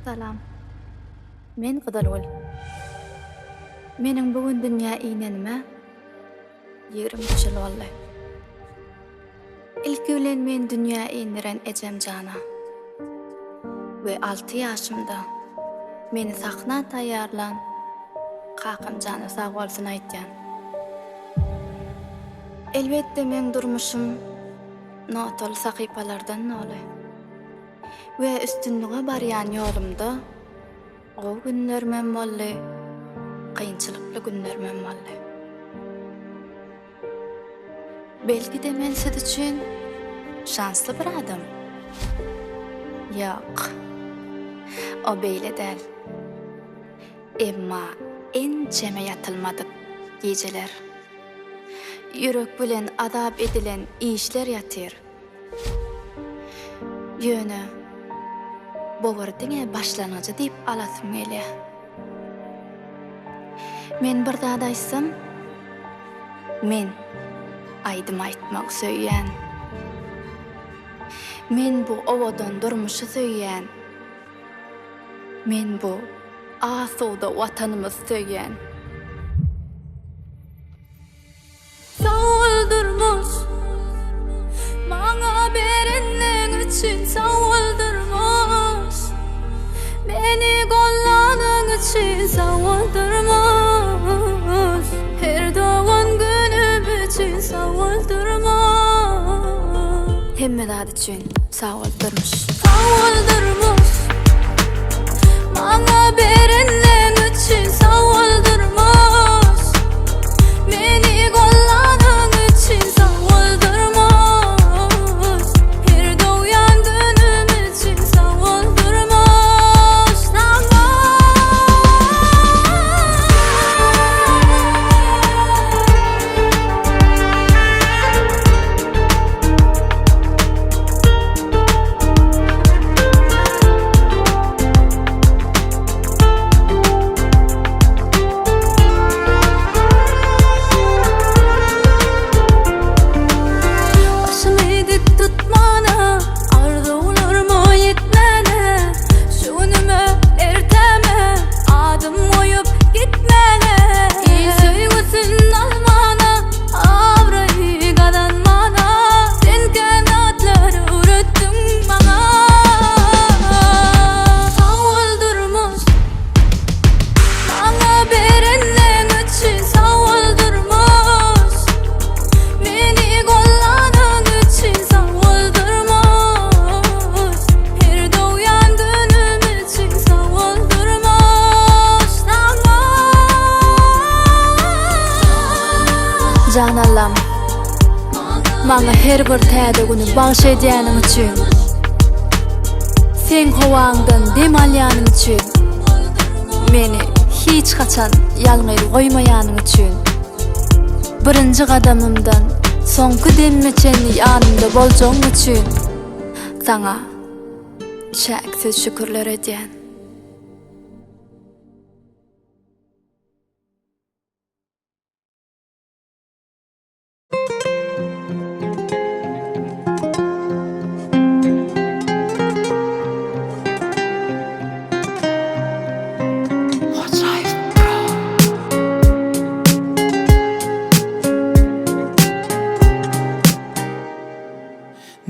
Salam. Men Gyzylgül. Meniň bu gün dünýä inenime 23 ýyl boldy. Ilki bilen meni dünýä indiren ejem jana we alty ýaşymda meni sahna taýýarlan kakam jana sag bolsun aýtýan. Elbetde meň durmuşym notaly sahypalardan doly we üstünlige barýan ýolumda Gowy günlerimem boldy, kynçylykly günlerimem boldy. Belki-de men siz üçin şansly bir adam? Ýok, o beýle däl. Emma ençeme ýatylmadyk gijeler, ýürek bilen azap edilen işler ýatyr. Ýöne bu bir diňe başlangyjy diýip alasym gelýär. Men bir zat aýtsam, men aýdym aýtmagy söýýän. Men bu owadan durmuşy söýýän. Men bu asuda Watanymyzy söýýän. Sag bol durmuş Maňa berenleň üçin sag bol durmuş Meni gollanyň üçin sag bol durmuş Her dogan günüm üçin sag bol durmuş Hemme zat üçin sag bol durmuş. Sag bol durmuş Maňa berenleň üçin sag bol durmuş Meni gollanyň üçin sag bol durmuş Her dogýan günüm üçin sag bol durmuş Sag bol. Başymy dik tutmana, arzuwlaryma ýetmäne, Şu günüme, ertäme adym goýup gitmäne, Il söýgüsin almana, Abraý gazanmana sen kän zatlar öwretdiň maňa. Sag bol durmuş Maňa berenleň üçin sag bol durmuş Meni gollanyň üçin sag bol durmuş Her dogýan günüm üçin sag bol durmuş Sag bol. Jan Allam, maňa her bir täze güni bagş edýäniň üçin, Seň howaňdan dem alýanym üçin, meni hiç haçan ýalňyz goýmaýanyň üçin, birinji gadamymdan soňky demime çenli ýanymda boljagyň üçin Saňa çäksiz şükürler edýän.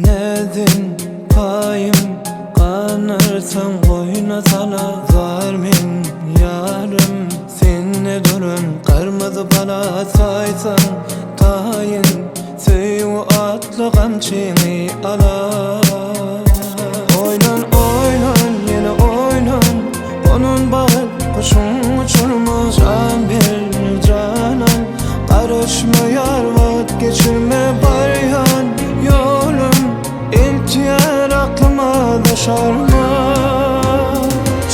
Näzin paýym ganarsaň goýna sala Zar men ýarym sende duran gyrmyzy bala Saýsaň taýyn söýgi atly gamçyňy ala Oýlan oýlan ýene oýlan Gonan bagyt guşuň uçurma Jan ber jan al Garaşma ýar wagt geçirme Barýan ýolum eltýär aklyma daşarma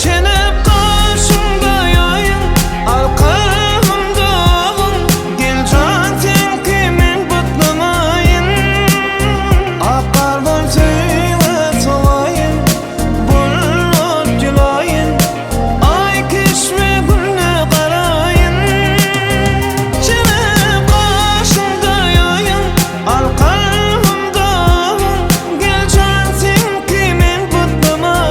Çenep gaşyňda ýaýyň Al kalbymda agyň Gel jan seňki men butlamaýyn Ak gardan söýgä sowaýyn Bulut ýylaýyn Aý keşbi güne garaýyn Çenep gaşyňda ýaýyň Al kalbymda agyň Gel jan seňki men butlamaýyn.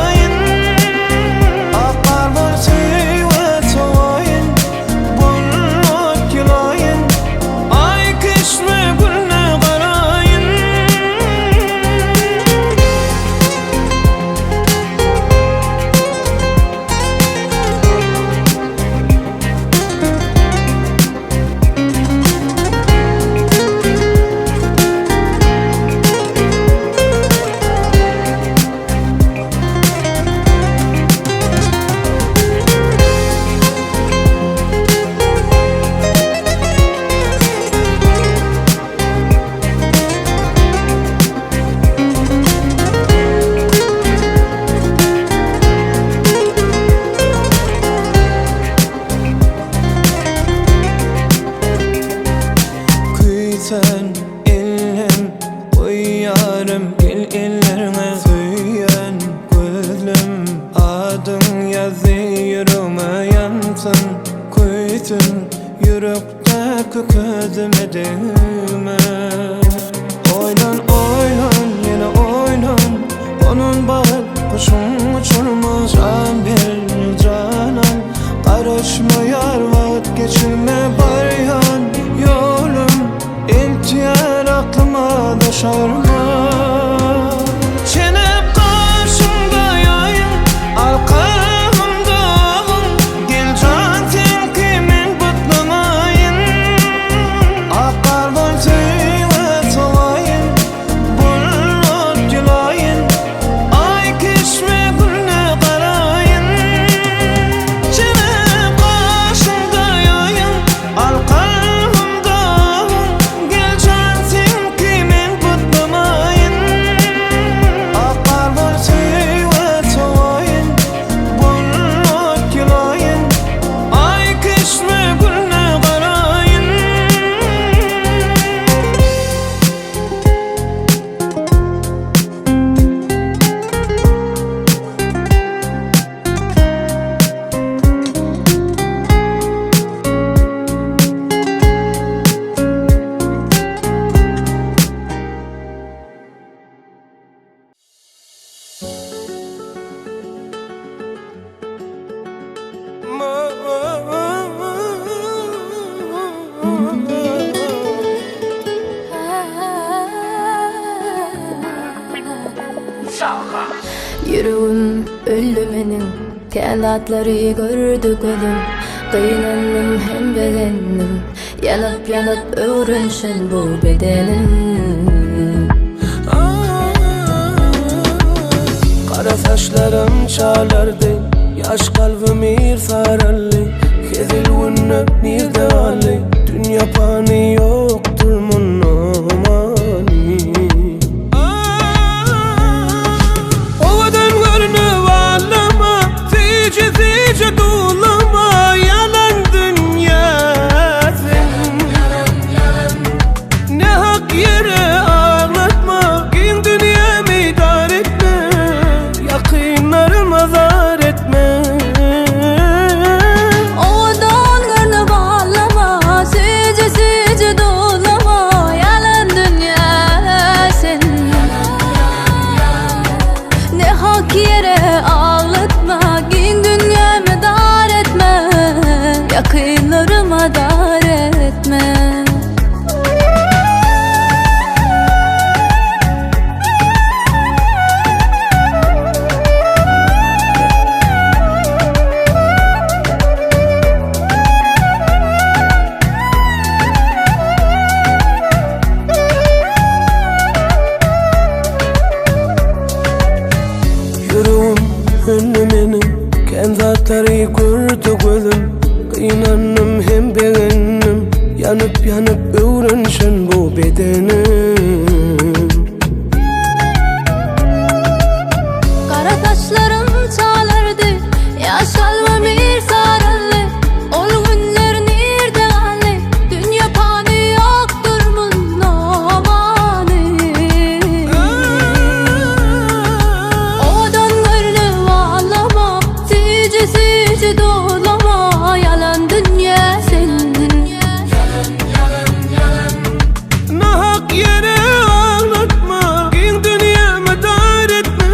Öňki közüme degme Oýlan oýlan ýene oýlan Gonan bagyt guşuň uçurma Jan ber janan Garaşma ýar wagt geçirme Barýan ýolum Eltýär aklyma daşarma Çenep gaşymda ýaýyň Alkamda agyň Gel jan seňki men butlanaýyn Ak gardan söýgä sowaýyn Bulut ýylaýyn Aý keşme gülüne garaýyn Çenep gaşymda ýaýyň Al kalbymda agyň Gel jan seňki men butlamaýyn Ak gardan söýgä sowaýyn Bulut ýylaýyn Aý keşme gülüne garaýyn. Ýüregim öldi meniň Kän zatlary gördi gözüm Gynandym hem begendim Ýanyp ýanyp öwrenşen bu bedenim. Gara saçlarym çalardy Ýaş kalbym ir saraldy Hezil günler nirde galdy Dünýe pany ýokdur munda many. Owadan görnüp allama, Süýji süýji dulama, Ýalan dünýä sen. Nähak ýere aglatma, Giň dünýämi dar etme, Ýakynlaryma zar etme. Owadan görnüp allama, Süýji süýji dulama, Ýalan dünýä sen. Ne hak ýere aglatma, Giň dünýämi dar etme, Ýakynlaryma dar etme. Ýüregim hünni meniň Kän zatlary gördi gözüm Gynandym hem begendim Ýanyp ýanyp öwrenşen bu bedenim. Gara saçlarym çalardy, Ýaş kalbym ir saraldy. Ol günler nirde galdy, Dünýe pany ýokdur munda many. Owadan görnüp ağlama, Süýji-süýji dolama, Ýalan dünýe sen. Nahak ýere aglatma, Giň dünýämi dar etme,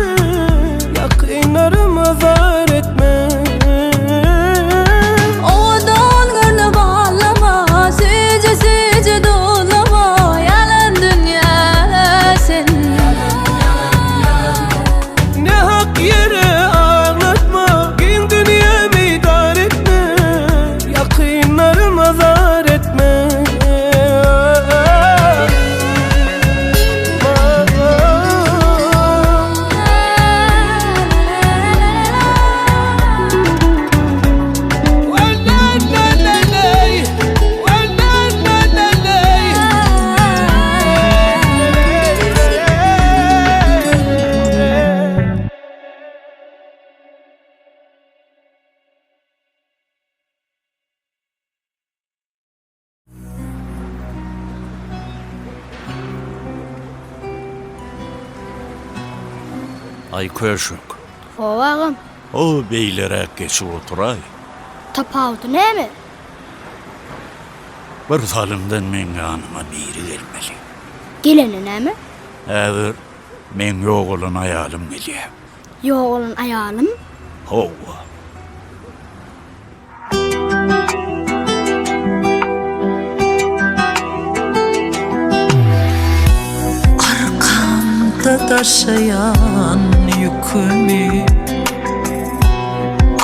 Ýakynlaryma zar etme. Owadan görnüp aglama, Süýji süýji dolama, Ýalan dünýä sen. Nahak ýere aglatma, Giň dünýämi dar etme, Ýakynlaryma zar etme. Aý köşek. Hawa agam. O beýleräk geçip oturaý. Tapawudy näme? Bir salymdan meň ýanyma biri gelmeli. Gelende näme? Häzir meň ýogalan aýalym gelýär. Ýogalan aýalym? Hawa. Arkamda daşaýan ýükümi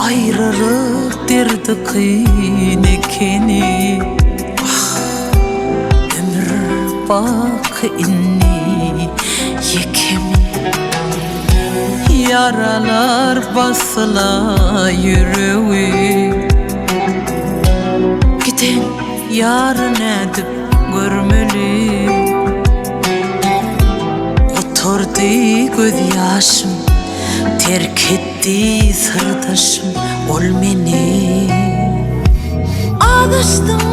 Aýralyk derdi kyn ekeni Ah, ömür baky indi ýekemi Ýaralar basyla ýüregi Giden ýary nädip görmeli Gutardy gözýaşym Terk etdi syrdaşym ol meni. Azaşdym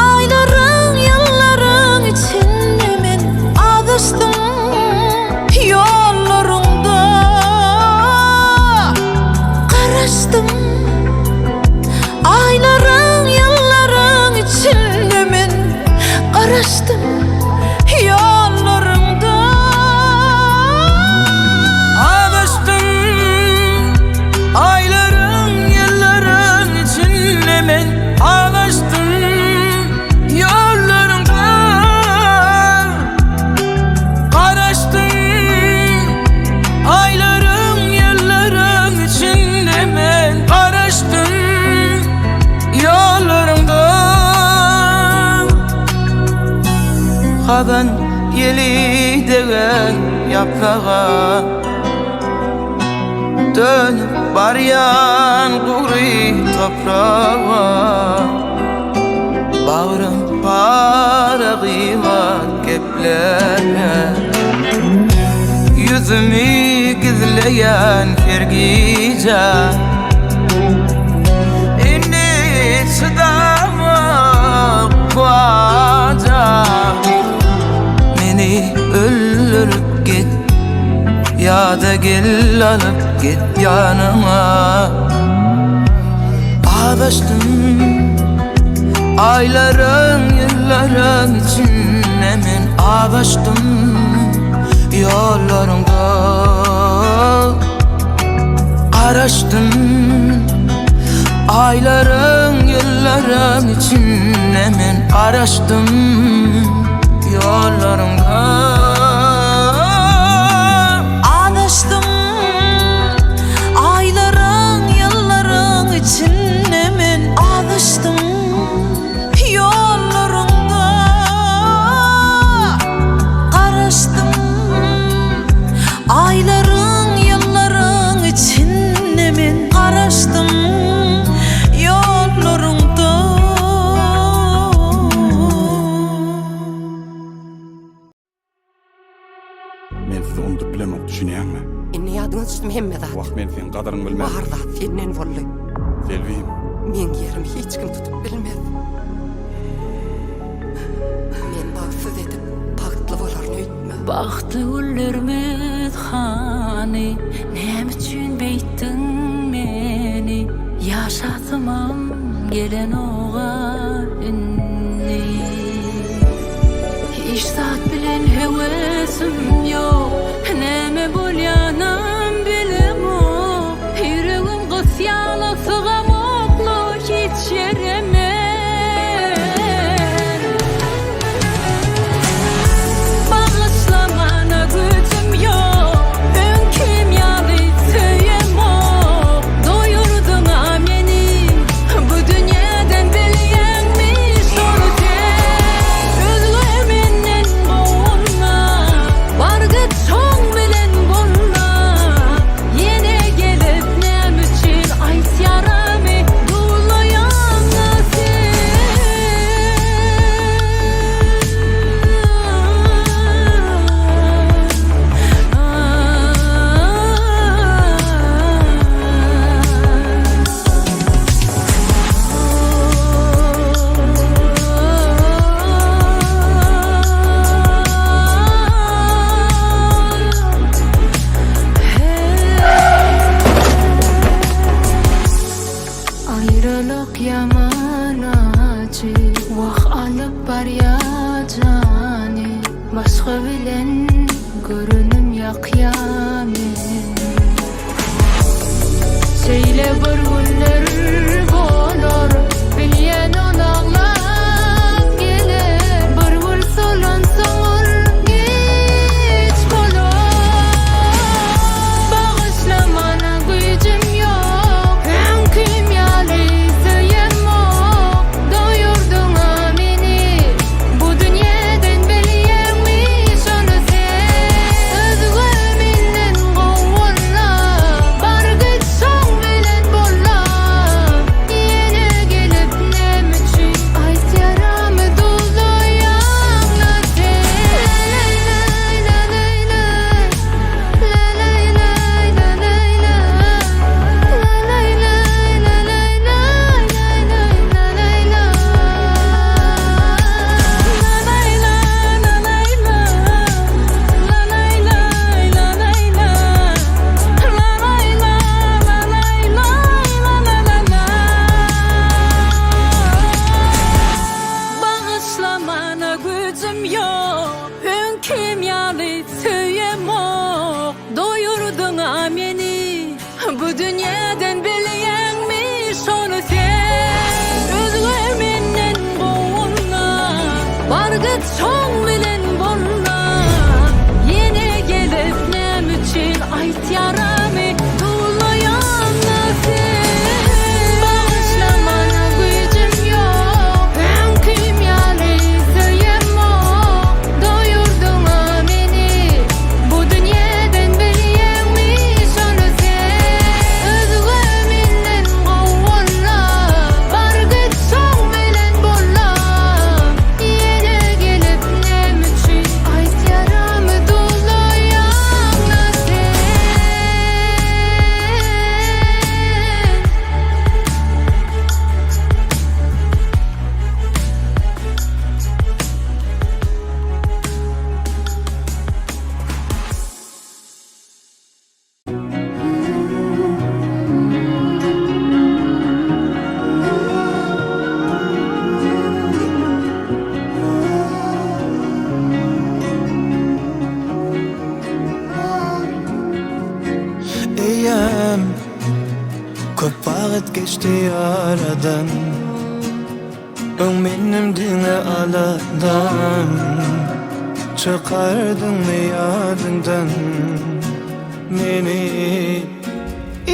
aýlaryň ýyllaryň içinde men azaşdym ýollaryňda garaşdym aýlaryň ýyllaryň içinde men garaşdym Ýollarynda Azaşdym aýlaryň ýyllaryň içinde men azaşdym ýollaryňda Garaşdym aýlaryň ýyllaryň içinde men garaşdym Ýollaryňda Hazan ýeli degen ýapraga Dönüp barýan gury topraga Bagrym para gybat geplere Ýüzümi gizleýän her gije Indi çydamok bu aja Meni öldürip git Ýa-da gel alyp git ýanyňa Azaşdym Aýlaryň ýyllaryň içinde men azaşdym Ýollaryňda Garaşdym Aýlaryň ýyllaryň içinde men garaşdym Ýollaryňda Azaşdym Aýlaryň ýyllaryň içinde men azaşdym Ýollaryňda garaşdym Aýlaryň ýyllaryň içinde men garaşdym Ýollaryňda. Men sizi unudyp bilemok düşünýäňmi? Indi ýadyňa düşdüm hemme zat. Wah men seň gadyryňy bilmän. Bar zat senden boldy. Selbim. Meň ýerimi hiç kim tutup bilmez. Men bagtsyz edip bagtly bolaryn öýtme. Bagtly günlerimiz hany Näme üçin beýtdiň meni Ýaşasymam gelenoga indi. Hiç zat bilen höwesim ýok, näme bolýanam bilemok. Ýüregim gysýala sygamokla hiç ýere men. Bagyşlamana güýjüm ýok, öňkim ýaly söýemok. Doýurdyň-a meni bu dünýeden bilýän. Ýene bir günler bolar, bilýän ol aglap geler. Bir gül solansoň ol giç bolar. Bagyşlamana güýjüm ýok, öňkim ýaly söýemok. Doýurdyň-a meni bu dünýeden bilýäňmi şony sen? Özge menden gowy bolla, bar git şoň bilen bolla. Ýene gelip näme üçin aýt ýaramy duzlaýaňla sen? Bagyşlamana güýjüm ýok, öňkim ýaly söýemok. Doýurdyň-a meni bu dünýäden bilýäňmi şony sen? Özge menden gowuna, bar git şoň bilen bolla. Ýene gelip näme üçin aýt ýaramy duwlaýaňa sen? Bagyşlamana güýjüm ýok, öňkim ýaly söýemok. Doýurdyň-a meni bu dünýeden bilýäňmi şony sen? Özge menden gowy bolla, bar git şoň bilen bolla. Ýene gelip näme üçin aýt ýaramy duzlaýaňa sen? Eýýäm köp wagt geçdi aradan Öň menem diňe aladam Çykardyňmy ýadyňdan meni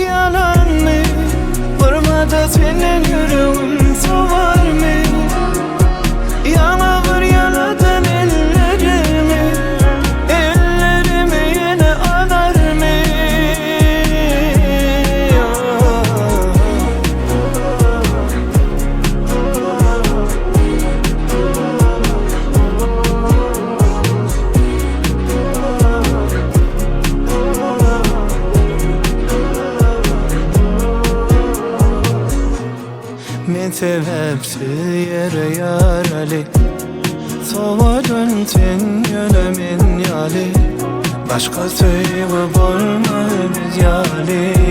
Ýalanmy Gurmada senden ýüregim sowarmy Ýaňa bir ýaladan ellerimi Ellerimi ýene alarmy Men sebäpsiz ýere ýaraly Sowadyn sen ýöne men ýaly Başga söýgi bolmaz biz ýaly.